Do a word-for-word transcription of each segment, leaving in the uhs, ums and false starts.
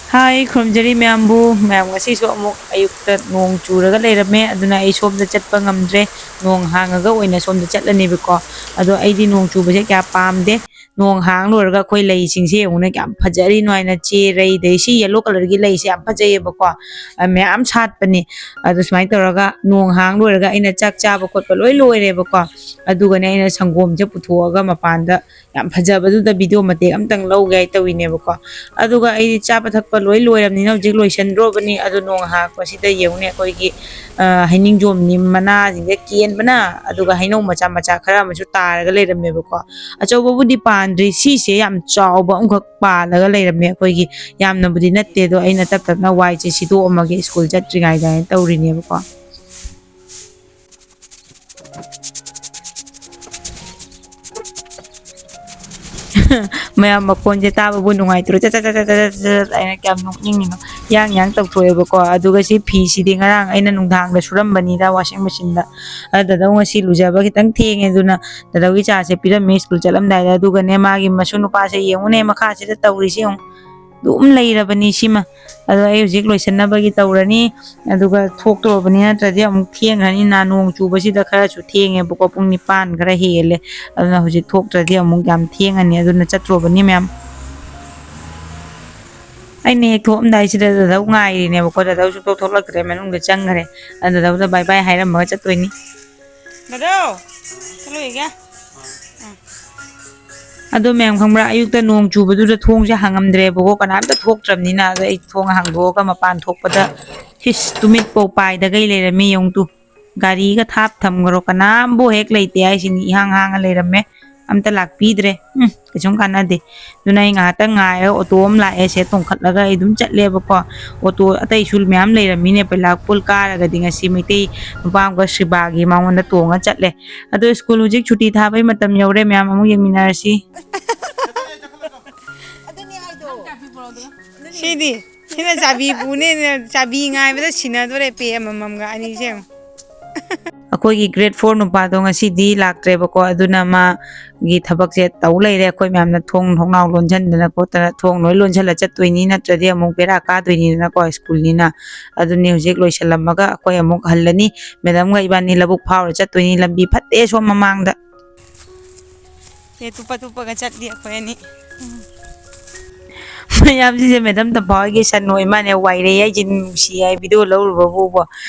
ꯍꯥꯏ, ꯈꯨꯔꯨꯝꯖꯔꯤ ꯃꯌꯥꯝꯕꯨ꯫ ꯃꯌꯥꯝ, ꯉꯁꯤꯁꯨ ꯑꯃꯨꯛ ꯑꯌꯨꯛꯇ ꯅꯣꯡ ꯆꯨꯔꯒ ꯂꯩꯔꯝꯃꯦ, ꯑꯗꯨꯅ ꯑꯩ ꯁꯣꯝꯗ ꯆꯠꯄ ꯉꯝꯗ꯭ꯔꯦ꯫ ꯅꯣꯡ ꯍꯥꯡꯉꯒ ꯑꯣꯏꯅ ꯁꯣꯝꯗ ꯆꯠꯂꯅꯦꯕꯀꯣ꯫ ꯑꯗꯣ ꯑꯩꯗꯤ ꯅꯣꯡ ꯆꯨꯕꯁꯦ ꯀꯌꯥ ꯄꯥꯝꯗꯦ꯫ ꯅꯣꯡ ꯍꯥꯡ ꯂꯣꯏꯔꯒ ꯑꯩꯈꯣꯏ ꯂꯩꯁꯤꯡꯁꯦ ꯌꯦꯡꯉꯨꯅꯦ, ꯀꯌꯥꯝ ꯐꯖꯔꯤ ꯅꯣ ꯍꯥꯏꯅ꯫ ꯆꯦ ꯔꯩꯗꯩ ꯁꯤ ꯌꯦꯂꯣ ꯀꯂꯔꯒꯤ ꯂꯩꯁꯦ ꯌꯥꯝ ꯐꯖꯩꯌꯦꯕꯀꯣ꯫ ꯑ, ꯃꯌꯥꯝ ꯁꯥꯠꯄꯅꯦ꯫ ꯑꯗꯣ ꯁꯨꯃꯥꯏꯅ ꯇꯧꯔꯒ ꯅꯣꯡ ꯍꯥꯡ ꯂꯣꯏꯔꯒ ꯑꯩꯅ ꯆꯥꯛ ꯆꯥꯕ ꯈꯣꯠꯄ ꯂꯣꯏ ꯂꯣꯏꯔꯦꯕꯀꯣ꯫ ꯑꯗꯨꯒꯅꯦ ꯑꯩꯅ ꯁꯪꯒꯣꯝꯁꯦ ꯄꯨꯊꯣꯛꯑꯒ ꯃꯄꯥꯟꯗ ꯌꯥꯝ ꯐꯖꯕꯗꯨꯗ ꯚꯤꯗꯤꯑꯣ ꯃꯇꯦꯛ ꯑꯝꯇꯪ ꯂꯧꯒꯦ ꯍꯥꯏ ꯇꯧꯔꯤꯅꯦꯕꯀꯣ꯫ ꯑꯗꯨꯒ ꯑꯩꯗꯤ ꯆꯥꯕ ꯊꯛꯄ ꯂꯣꯏ ꯂꯣꯏꯔꯕꯅꯤꯅ ꯍꯧꯖꯤꯛ ꯂꯣꯏꯁꯟꯗ꯭ꯔꯣꯕꯅꯤ꯫ ꯑꯗꯨ ꯅꯣꯡ ꯍꯥꯡꯉꯛꯄꯁꯤꯗ ꯌꯦꯡꯉꯨꯅꯦ, ꯑꯩꯈꯣꯏꯒꯤ, ꯑ, ꯍꯩꯅꯤꯡꯖꯣꯝꯅꯤ ꯃꯅꯥꯁꯤꯡꯁꯦ ꯀꯦꯟꯕꯅ, ꯑꯗꯨꯒ ꯍꯩꯅꯧ ꯃꯆꯥ ꯃꯆꯥ ꯈꯔ ꯑꯃꯁꯨ ꯇꯥꯔꯒ ꯂꯩꯔꯝꯃꯦꯕꯀꯣ꯫ ꯑꯆꯧꯕꯕꯨꯗꯤ ꯄꯥꯟꯗ꯭ꯔꯤ, ꯁꯤꯁꯦ ꯌꯥꯝ ꯆꯥꯎꯕ ꯑꯃꯈꯛ ꯄꯥꯜꯂꯒ ꯂꯩꯔꯝꯃꯦ꯫ ꯑꯩꯈꯣꯏꯒꯤ ꯌꯥꯝꯅꯕꯨꯗꯤ ꯅꯠꯇꯦ, ꯑꯗꯣ ꯑꯩꯅ ꯇꯞ ꯇꯞꯅ ꯋꯥꯏꯁꯦ ꯁꯤꯗꯣꯛꯑꯝꯃꯒꯦ ꯁ꯭ꯀꯨꯜ ꯆꯠꯇ꯭ꯔꯤꯉꯩꯗ ꯍꯥꯏꯅ ꯇꯧꯔꯤꯅꯦꯕꯀꯣ꯫ ꯃꯌꯥꯝ ꯃꯈꯣꯟꯁꯦ ꯇꯥꯕꯕꯨ ꯅꯨꯡꯉꯥꯏꯇ꯭ꯔꯣ? ꯆꯠ ꯆꯠ ꯆꯠ ꯆꯠ ꯆꯠ ꯆꯠ ꯍꯥꯏꯅ ꯀꯌꯥꯝ ꯅꯣꯛꯅꯤꯡꯉꯤꯅꯣ꯫ ꯌꯥꯡ ꯌꯥꯡ ꯇꯧꯊꯣꯛꯑꯦꯕꯀꯣ꯫ ꯑꯗꯨꯒ ꯁꯤ ꯐꯤꯁꯤꯗꯤ ꯉꯔꯥꯡ ꯑꯩꯅ ꯅꯨꯡꯗꯥꯡꯗ ꯁꯨꯔꯝꯕꯅꯤꯗ ꯋꯥꯁꯤꯡ ꯃꯦꯆꯤꯟꯗ꯫ ꯑꯗꯨꯗ ꯉꯁꯤ ꯂꯨꯖꯕ ꯈꯤꯇꯪ ꯊꯦꯡꯉꯦ, ꯑꯗꯨꯅ ꯗꯥꯗꯥꯒꯤ ꯆꯥꯁꯦ ꯄꯤꯔꯝꯃꯦ ꯁ꯭ꯀꯨꯜ ꯆꯠꯂꯝꯗꯥꯏꯗ꯫ ꯑꯗꯨꯒꯅꯦ, ꯃꯥꯒꯤ ꯃꯁꯨ ꯅꯨꯄꯥꯁꯦ ꯌꯦꯡꯉꯨꯅꯦ, ꯃꯈꯥꯁꯤꯗ ꯇꯧꯔꯤꯁꯦ ꯌꯦꯡꯉꯨ꯫ ꯑꯗꯨꯝ ꯂꯩꯔꯕꯅꯤ ꯁꯤꯃ꯫ ꯑꯗꯣ ꯑꯩ ꯍꯧꯖꯤꯛ ꯂꯣꯏꯁꯟꯅꯕꯒꯤ ꯇꯧꯔꯅꯤ꯫ ꯑꯗꯨꯒ ꯊꯣꯛꯇ꯭ꯔꯣꯕꯅꯤ, ꯅꯠꯇ꯭ꯔꯗꯤ ꯑꯃꯨꯛ ꯊꯦꯡꯉꯅꯤ꯫ ꯅꯣꯡ ꯆꯨꯕꯁꯤꯗ ꯈꯔꯁꯨ ꯊꯦꯡꯉꯦꯕꯀꯣ, ꯄꯨꯡ ꯅꯤꯄꯥꯟ ꯈꯔ ꯍꯦꯜꯂꯦ꯫ ꯑꯗꯨꯅ ꯍꯧꯖꯤꯛ ꯊꯣꯛꯇ꯭ꯔꯗꯤ ꯑꯃꯨꯛ ꯌꯥꯝ ꯊꯦꯡꯉꯅꯤ꯫ ꯑꯗꯨꯅ ꯆꯠꯇ꯭ꯔꯣꯕꯅꯤ ꯃꯌꯥꯝ꯫ ꯑꯩꯅ ꯍꯦꯛ ꯊꯣꯛꯑꯝꯗꯥꯏꯁꯤꯗ ꯗꯥꯗꯥꯎ ꯉꯥꯏꯔꯤꯅꯦꯕꯀꯣ꯫ ꯗꯥꯗꯥꯎꯁꯨ ꯊꯣꯛ ꯊꯣꯛꯂꯛꯇ꯭ꯔꯦ, ꯃꯅꯨꯡꯗ ꯆꯪꯈ꯭ꯔꯦ꯫ ꯑꯗꯨ ꯗꯥꯗꯥꯎꯗ ꯕꯥꯏ ꯕꯥꯏ ꯍꯥꯏꯔꯝꯃꯒ ꯆꯠꯇꯣꯏꯅꯤ꯫ ꯗꯥꯗꯥꯎ, ꯆꯠꯂꯨꯏꯒꯦ꯫ ꯑꯗꯣ ꯃꯌꯥꯝ ꯈꯪꯕ꯭ꯔꯥ, ꯑꯌꯨꯛꯇ ꯅꯣꯡ ꯆꯨꯕꯗꯨꯗ ꯊꯣꯡꯁꯦ ꯍꯥꯡꯉꯝꯗ꯭ꯔꯦꯕꯀꯣ, ꯀꯅꯥꯝꯇ ꯊꯣꯛꯇ꯭ꯔꯕꯅꯤꯅ꯫ ꯑꯗꯣ ꯑꯩ ꯊꯣꯡ ꯍꯥꯡꯗꯣꯛꯑꯒ ꯃꯄꯥꯟ ꯊꯣꯛꯄꯗ, ꯏꯁ, ꯇꯨꯃꯤꯠ ꯄꯧ ꯄꯥꯏꯗꯒꯩ ꯂꯩꯔꯝꯃꯤ ꯌꯦꯡꯉꯨ ꯇꯨ꯫ ꯒꯥꯔꯤꯒ ꯊꯥꯞ ꯊꯝꯈ꯭ꯔꯣ, ꯀꯅꯥꯝꯕꯨ ꯍꯦꯛ ꯂꯩꯇꯦ ꯍꯥꯏꯁꯤꯅꯤ, ꯏꯍꯥꯡ ꯍꯥꯡꯉ ꯂꯩꯔꯝꯃꯦ꯫ ꯑꯝꯇ ꯂꯥꯛꯄꯤꯗ꯭ꯔꯦ꯫ ꯎꯝ, ꯀꯩꯁꯨꯝ ꯀꯥꯟꯅꯗꯦ꯫ ꯑꯗꯨꯅ ꯑꯩ ꯉꯥꯏꯍꯥꯛꯇꯪ ꯉꯥꯏꯔꯒ ꯑꯣꯇꯣ ꯑꯃ ꯂꯥꯛꯑꯦ, ꯁꯦ ꯇꯣꯡꯈꯠꯂꯒ ꯑꯩ ꯑꯗꯨꯝ ꯆꯠꯂꯦꯕꯀꯣ꯫ ꯑꯣꯇꯣ ꯑꯇꯩꯁꯨ ꯃꯌꯥꯝ ꯂꯩꯔꯝꯃꯤꯅꯦ, ꯄꯩꯂꯥꯛ ꯄꯨꯜ ꯀꯥꯔꯒꯗꯤ ꯉꯁꯤ ꯃꯩꯇꯩ ꯅꯨꯄꯥ ꯑꯃꯒ ꯁꯤꯕꯥꯒꯤ ꯃꯉꯣꯟꯗ ꯇꯣꯡꯉ ꯆꯠꯂꯦ꯫ ꯑꯗꯣ ꯁ꯭ꯀꯨꯜ ꯍꯧꯖꯤꯛ ꯁꯨꯇꯤ ꯊꯥꯕꯩ ꯃꯇꯝ ꯌꯧꯔꯦ, ꯃꯌꯥꯝ ꯑꯃꯨꯛ ꯌꯦꯡꯃꯤꯟꯅꯔꯁꯤ꯫ ꯁꯤꯗꯤ, ꯁꯤꯅ ꯆꯥꯕꯤ ꯄꯨꯅꯦꯅ ꯆꯥꯕꯤ ꯉꯥꯏꯕꯗ ꯁꯤꯟꯅꯗꯣꯔꯦ ꯄꯦ ꯑꯃꯃꯝꯒ ꯑꯅꯤꯁꯦ ꯌꯦꯡꯉꯨ꯫ ꯑꯩꯈꯣꯏꯒꯤ grade four ꯅꯨꯄꯥꯗꯣ ꯉꯁꯤꯗꯤ ꯂꯥꯛꯇ꯭ꯔꯦꯕꯀꯣ, ꯑꯗꯨꯅ ꯃꯥꯒꯤ ꯊꯕꯛꯁꯦ ꯇꯧ ꯂꯩꯔꯦ꯫ ꯑꯩꯈꯣꯏ ꯃꯌꯥꯝꯅ ꯊꯣꯡ ꯊꯣꯡꯅꯥꯎ ꯂꯣꯟꯁꯤꯟꯗꯅ ꯈꯣꯠꯇꯅ ꯊꯣꯡ ꯂꯣꯏ ꯂꯣꯟꯁꯤꯜꯂ ꯆꯠꯇꯣꯏꯅꯤ, ꯅꯠꯇ꯭ꯔꯗꯤ ꯑꯃꯨꯛ ꯕꯦꯔꯥ ꯀꯥꯗꯣꯏꯅꯤꯗꯅꯀꯣ, ꯁ꯭ꯀꯨꯜꯅꯤꯅ꯫ ꯑꯗꯨꯅꯤ ꯍꯧꯖꯤꯛ ꯂꯣꯏꯁꯤꯜꯂꯝꯃꯒ ꯑꯩꯈꯣꯏ ꯑꯃꯨꯛ ꯍꯜꯂꯅꯤ꯫ ꯃꯦꯗꯥꯝꯒ ꯏꯕꯥꯅꯤ ꯂꯧꯕꯨꯛ ꯐꯥꯎꯔ ꯆꯠꯇꯣꯏꯅꯤ, ꯂꯝꯕꯤ ꯐꯠꯇꯦ ꯁꯣꯝ ꯃꯃꯥꯡꯗ꯫ ꯑꯦ, ꯇꯨꯞꯄ ꯇꯨꯞꯄꯒ ꯆꯠꯂꯤ ꯑꯩꯈꯣꯏ ꯑꯅꯤ꯫ ꯃꯌꯥꯝꯁꯤꯁꯦ ꯃꯦꯗꯥꯝ ꯇꯝꯐꯥ ꯍꯣꯏꯒꯤ ꯁꯟ ꯑꯣꯏ ꯃꯥꯅꯦ, ꯋꯥꯏꯔꯩ ꯍꯥꯏꯁꯦ ꯅꯨꯡꯁꯤ ꯍꯥꯏ video ꯂꯧꯔꯨꯕꯕꯨꯕꯣ꯫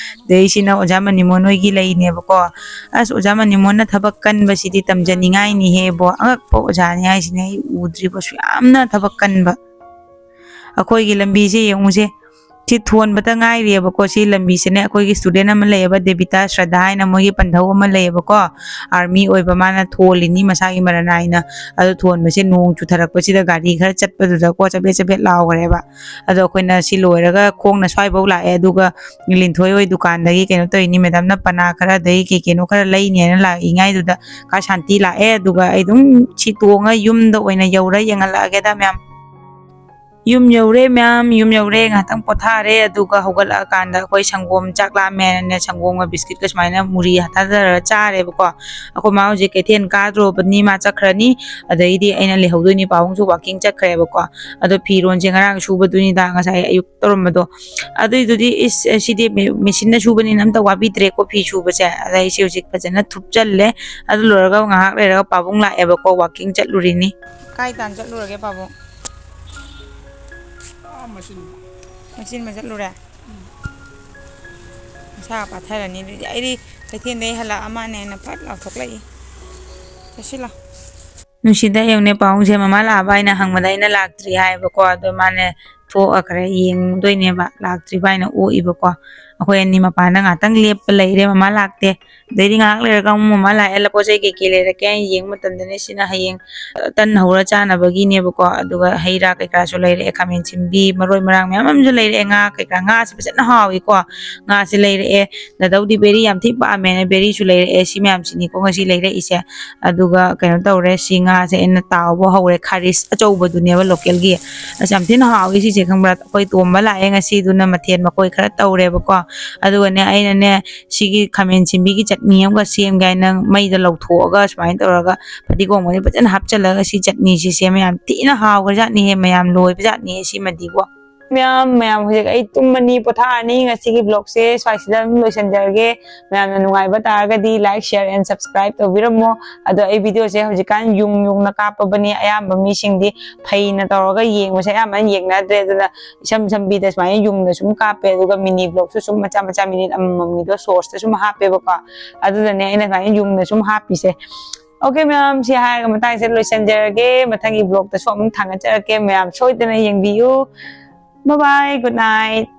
ꯑꯗꯩ ꯁꯤꯅ ꯑꯣꯖꯥ ꯃꯅꯤꯃꯣꯟ ꯍꯣꯏꯒꯤ ꯂꯩꯅꯦꯕꯀꯣ꯫ ꯑꯁ, ꯑꯣꯖꯥ ꯃꯅꯤꯃꯣꯟꯅ ꯊꯕꯛ ꯀꯟꯕꯁꯤꯗꯤ ꯇꯝꯖꯅꯤꯡꯉꯥꯏꯅꯤꯍꯦꯕꯣ, ꯑꯉꯛꯄ ꯑꯣꯖꯥꯅꯤ ꯍꯥꯏꯁꯤꯅꯦ, ꯑꯩ ꯎꯗ꯭ꯔꯤꯕꯁꯨ ꯌꯥꯝꯅ ꯊꯕꯛ ꯀꯟꯕ꯫ ꯑꯩꯈꯣꯏꯒꯤ ꯂꯝꯕꯤꯁꯦ ꯌꯦꯡꯉꯨꯁꯦ, ꯁꯤ ꯊꯣꯟꯕꯇ ꯉꯥꯏꯔꯤꯑꯕꯀꯣ꯫ ꯁꯤ ꯂꯝꯕꯤꯁꯤꯅꯦ ꯑꯩꯈꯣꯏꯒꯤ student ꯑꯃ ꯂꯩꯌꯦꯕ, ꯗꯦꯕꯤꯇꯥ ꯁ꯭ꯔꯗꯥ ꯍꯥꯏꯅ, ꯃꯣꯏꯒꯤ ꯄꯟꯊꯧ ꯑꯃ ꯂꯩꯌꯦꯕꯀꯣ, army ꯑꯣꯏꯕ, ꯃꯥꯅ ꯊꯣꯜꯂꯤꯅꯤ ꯃꯁꯥꯒꯤ ꯃꯔꯟ ꯍꯥꯏꯅ꯫ ꯑꯗꯨ ꯊꯣꯟꯕꯁꯦ ꯅꯣꯡ ꯆꯨꯊꯔꯛꯄꯁꯤꯗ ꯒꯥꯔꯤ ꯈꯔ ꯆꯠꯄꯗꯨꯗꯀꯣ ꯆꯕꯦꯠ ꯆꯕꯦꯠ ꯂꯥꯎꯈ꯭ꯔꯦꯕ꯫ ꯑꯗꯣ ꯑꯩꯈꯣꯏꯅ ꯁꯤ ꯂꯣꯏꯔꯒ ꯈꯣꯡꯅ ꯁ꯭ꯋꯥꯏꯐꯧ ꯂꯥꯛꯑꯦ, ꯑꯗꯨꯒ ꯂꯤꯟꯊꯣꯏ ꯍꯣꯏ ꯗꯨꯀꯥꯟꯗꯒꯤ ꯀꯩꯅꯣ ꯇꯧꯔꯤꯅꯤ, ꯃꯦꯗꯥꯝꯅ ꯄꯅꯥ ꯈꯔ ꯑꯗꯩ ꯀꯩ ꯀꯩꯅꯣ ꯈꯔ ꯂꯩꯅꯦꯅ ꯂꯥꯛꯏꯉꯥꯏꯗꯨꯗ ꯀꯥ ꯁꯥꯟꯇꯤ ꯂꯥꯛꯑꯦ꯫ ꯑꯗꯨꯒ ꯑꯩ ꯑꯗꯨꯝ ꯁꯤ ꯇꯣꯡꯉ ꯌꯨꯝꯗ ꯑꯣꯏꯅ ꯌꯧꯔ ꯌꯦꯡꯍꯜꯂꯛꯑꯒꯦꯗ ꯃꯌꯥꯝ꯫ ꯌꯨꯝ ꯌꯧꯔꯦ ꯃꯌꯥꯝ, ꯌꯨꯝ ꯌꯧꯔꯦ꯫ ꯉꯥꯏꯍꯥꯛꯇꯪ ꯄꯣꯊꯥꯔꯦ, ꯑꯗꯨꯒ ꯍꯧꯒꯠꯂꯛꯑꯀꯥꯟꯗ ꯑꯩꯈꯣꯏ ꯁꯪꯒꯣꯝ, ꯆꯥꯛ ꯂꯥꯝꯃꯦꯅꯅꯦ, ꯁꯪꯒꯣꯝꯒ ꯕꯤꯁꯀꯤꯠꯀ ꯁꯨꯃꯥꯏꯅ ꯃꯨꯔꯤ ꯊꯥꯗꯔꯒ ꯆꯥꯔꯦꯕꯀꯣ꯫ ꯑꯩꯈꯣꯏ ꯃꯥ ꯍꯧꯖꯤꯛ ꯀꯩꯊꯦꯜ ꯀꯥꯗ꯭ꯔꯣꯕꯅꯤ, ꯃꯥ ꯆꯠꯈ꯭ꯔꯅꯤ꯫ ꯑꯗꯩꯗꯤ ꯑꯩꯅ ꯂꯩꯍꯧꯗꯣꯏꯅꯤ, ꯄꯥꯕꯨꯡꯁꯨ walking ꯆꯠꯈ꯭ꯔꯦꯕꯀꯣ꯫ ꯑꯗꯣ ꯐꯤꯔꯣꯟꯁꯦ ꯉꯔꯥꯡ ꯁꯨꯕꯗꯨꯅꯤꯗ, ꯉꯁꯥꯏ ꯑꯌꯨꯛ ꯇꯧꯔꯝꯕꯗꯣ꯫ ꯑꯗꯨꯏꯗꯨꯗꯤ ꯏꯁ, ꯁꯤꯗꯤ ꯃꯦ-, ꯃꯦꯆꯤꯟꯅ ꯁꯨꯕꯅꯤꯅ ꯑꯝꯇ ꯋꯥꯕꯤꯗ꯭ꯔꯦꯀꯣ ꯐꯤ ꯁꯨꯕꯁꯦ꯫ ꯑꯗ ꯑꯩꯁꯦ ꯍꯧꯖꯤꯛ ꯐꯖꯅ ꯊꯨꯞꯆꯜꯂꯦ꯫ ꯑꯗꯨ ꯂꯣꯏꯔꯒ ꯉꯥꯏꯍꯥꯛ ꯂꯩꯔꯒ ꯄꯥꯕꯨꯡ ꯂꯥꯛꯑꯦꯕꯀꯣ, walking ꯆꯠꯂꯨꯔꯤꯅꯤ꯫ ꯀꯥꯏ ꯇꯥꯟ ꯆꯠꯂꯨꯔꯒꯦ ꯄꯥꯕꯨꯡ? ꯑꯥ, ꯃꯆꯤꯟ꯫ ꯃꯆꯤꯟ ꯃꯆꯠꯂꯨꯔꯦ? ꯎꯝ꯫ ꯃꯁꯥ ꯄꯥꯊꯔꯅꯤ ꯑꯗꯨꯗꯤ꯫ ꯑꯩꯗꯤ ꯀꯩꯊꯦꯜꯗꯩ ꯍꯜꯂꯛꯑ ꯃꯥꯅꯦꯅ ꯐꯠ ꯂꯥꯎꯊꯣꯛꯂꯛꯏ꯫ ꯆꯠꯁꯤꯜꯂꯣ꯫ ꯅꯨꯡꯁꯤꯗ ꯌꯦꯡꯉꯨꯅꯦ, ꯄꯥꯕꯨꯡꯁꯦ ꯃꯃꯥ ꯂꯥꯛꯑꯕ ꯍꯥꯏꯅ ꯍꯪꯕꯗ ꯑꯩꯅ ꯂꯥꯛꯇ꯭ꯔꯤ ꯍꯥꯏꯌꯦꯕꯀꯣ꯫ ꯑꯗꯣ ꯃꯥꯅꯦ ꯊꯣꯛꯑꯈ꯭ꯔꯦ, ꯌꯦꯡꯗꯣꯏꯅꯦꯕ, ꯂꯥꯛꯇ꯭ꯔꯤꯕ ꯍꯥꯏꯅ ꯑꯣꯛꯏꯕꯀꯣ꯫ ꯑꯩꯈꯣꯏ ꯑꯅꯤ ꯃꯄꯥꯟꯗ ꯉꯥꯛꯇꯪ ꯂꯦꯞꯄ ꯂꯩꯔꯦ, ꯃꯃꯥ ꯂꯥꯛꯇꯦ꯫ ꯑꯗꯩꯗꯤ ꯉꯥꯏꯍꯥꯛ ꯂꯩꯔꯒ ꯑꯃꯨꯛ ꯃꯃꯥ ꯂꯥꯛꯑꯦ, ꯄꯣꯠ ꯆꯩ ꯀꯩꯀꯩ ꯂꯩꯔꯛꯀꯦ ꯍꯥꯏꯅ ꯌꯦꯡꯕ ꯃꯇꯝꯗꯅꯦ, ꯁꯤꯅ ꯍꯌꯦꯡ ꯇꯟ ꯍꯧꯔ ꯆꯥꯅꯕꯒꯤꯅꯦꯕꯀꯣ꯫ ꯑꯗꯨꯒ ꯍꯩ ꯔꯥ ꯀꯩꯀꯥꯁꯨ ꯂꯩꯔꯛꯑꯦ, ꯈꯥꯃꯦꯟ ꯁꯤꯟꯕꯤ, ꯃꯔꯣꯏ ꯃꯔꯥꯡ ꯃꯌꯥꯝ ꯑꯃꯁꯨ ꯂꯩꯔꯛꯑꯦ, ꯉꯥ ꯀꯩꯀꯥ꯫ ꯉꯥꯁꯦ ꯐꯖꯅ ꯍꯥꯎꯏꯀꯣ, ꯉꯥꯁꯦ ꯂꯩꯔꯛꯑꯦ꯫ ꯗꯥꯗꯧꯗꯤ ꯕꯦꯔꯤ ꯌꯥꯝ ꯊꯤ ꯄꯥꯝꯃꯦꯅ ꯕꯦꯔꯤꯁꯨ ꯂꯩꯔꯛꯑꯦ꯫ ꯁꯤ ꯃꯌꯥꯝꯁꯤꯅꯤꯀꯣ ꯉꯁꯤ ꯂꯩꯔꯛꯏꯁꯦ꯫ ꯑꯗꯨꯒ ꯀꯩꯅꯣ ꯇꯧꯔꯦ, ꯁꯤ ꯉꯥꯁꯦ ꯑꯩꯅ ꯇꯥꯎꯕ ꯍꯧꯔꯦ, ꯈꯥꯔꯤꯁ ꯑꯆꯧꯕꯗꯨꯅꯦꯕ localꯒꯤ꯫ ꯑꯁ, ꯌꯥꯝ ꯊꯤꯅ ꯍꯥꯎꯏ ꯁꯤꯁꯦ, ꯈꯪꯕ꯭ꯔꯥ? ꯑꯩꯈꯣꯏ ꯇꯣꯝꯕ ꯂꯥꯛꯑꯦ ꯉꯁꯤꯗꯨꯅ ꯃꯊꯦꯜ ꯃꯀꯣꯏ ꯈꯔ ꯇꯧꯔꯦꯕꯀꯣ꯫ ꯑꯗꯨꯒꯅꯦ, ꯑꯩꯅꯅꯦ, ꯁꯤꯒꯤ ꯈꯥꯃꯦꯟ ꯁꯤꯟꯕꯤꯒꯤ ꯆꯠꯅꯤ ꯑꯃꯒ ꯁꯦꯝꯒꯦ ꯍꯥꯏꯅ ꯃꯩꯗ ꯂꯧꯊꯣꯛꯑꯒ ꯁꯨꯃꯥꯏꯅ ꯇꯧꯔꯒ ꯐꯗꯤꯒꯣꯝꯒꯁꯦ ꯐꯖꯅ ꯍꯥꯞꯆꯤꯜꯂꯒ ꯁꯤ ꯆꯠꯅꯤꯁꯤ ꯁꯦꯝꯃꯦ꯫ ꯌꯥꯝ ꯊꯤꯅ ꯍꯥꯎꯈ꯭ꯔꯖꯥꯠꯅꯤꯍꯦ ꯃꯌꯥꯝ, ꯂꯣꯏꯕꯖꯥꯠꯅꯤꯍꯦ ꯁꯤꯃꯗꯤꯀꯣ꯫ ꯃꯌꯥꯝ, ꯃꯌꯥꯝ ꯍꯧꯖꯤꯛ ꯑꯩ ꯇꯨꯝꯃꯅꯤ, ꯄꯣꯊꯥꯔꯅꯤ꯫ ꯉꯁꯤꯒꯤ vlogꯁꯦ ꯁ꯭ꯋꯥꯏꯁꯤꯗ ꯑꯗꯨꯝ ꯂꯣꯏꯁꯤꯟꯖꯔꯒꯦ꯫ ꯃꯌꯥꯝꯅ ꯅꯨꯡꯉꯥꯏꯕ ꯇꯥꯔꯒꯗꯤ like, share and subscribe ꯇꯧꯕꯤꯔꯝꯃꯣ꯫ ꯑꯗꯣ ꯑꯩ videoꯁꯦ ꯍꯧꯖꯤꯛꯀꯥꯟ ꯌꯨꯡ ꯌꯨꯡꯅ ꯀꯥꯞꯄꯕꯅꯤ꯫ ꯑꯌꯥꯝꯕ ꯃꯤꯁꯤꯡꯗꯤ ꯐꯩꯅ ꯇꯧꯔꯒ ꯌꯦꯡꯕꯁꯦ ꯑꯌꯥꯝꯕꯅ ꯌꯦꯡꯅꯗ꯭ꯔꯦ꯫ ꯑꯗꯨꯅ ꯏꯁꯝ ꯁꯝꯕꯤꯗ ꯁꯨꯃꯥꯏꯅ ꯌꯨꯡꯅ ꯁꯨꯝ ꯀꯥꯞꯄꯦ꯫ ꯑꯗꯨꯒ mini vlogꯁꯨ ꯁꯨꯝ ꯃꯆꯥ ꯃꯆꯥ minute ꯑꯃꯃꯝꯒꯤꯗꯣ shortsꯇ ꯁꯨꯝ ꯍꯥꯞꯄꯦꯕꯀꯣ꯫ ꯑꯗꯨꯗꯅꯦ ꯑꯩꯅ ꯁꯨꯃꯥꯏꯅ ꯌꯨꯡꯅ ꯁꯨꯝ ꯍꯥꯞꯄꯤꯁꯦ꯫ Okay ꯃꯌꯥꯝ, ꯁꯤ ꯍꯥꯏꯔꯒ ꯃꯇꯥꯡꯁꯤꯗ ꯂꯣꯏꯁꯤꯟꯖꯔꯒꯦ꯫ ꯃꯊꯪꯒꯤ vlogꯇꯁꯨ ꯑꯃꯨꯛ ꯊꯥꯡꯒꯠꯆꯔꯛꯀꯦ꯫ ꯃꯌꯥꯝ ꯁꯣꯏꯗꯅ ꯌꯦꯡꯕꯤꯌꯨ꯫ Bye bye, good night꯫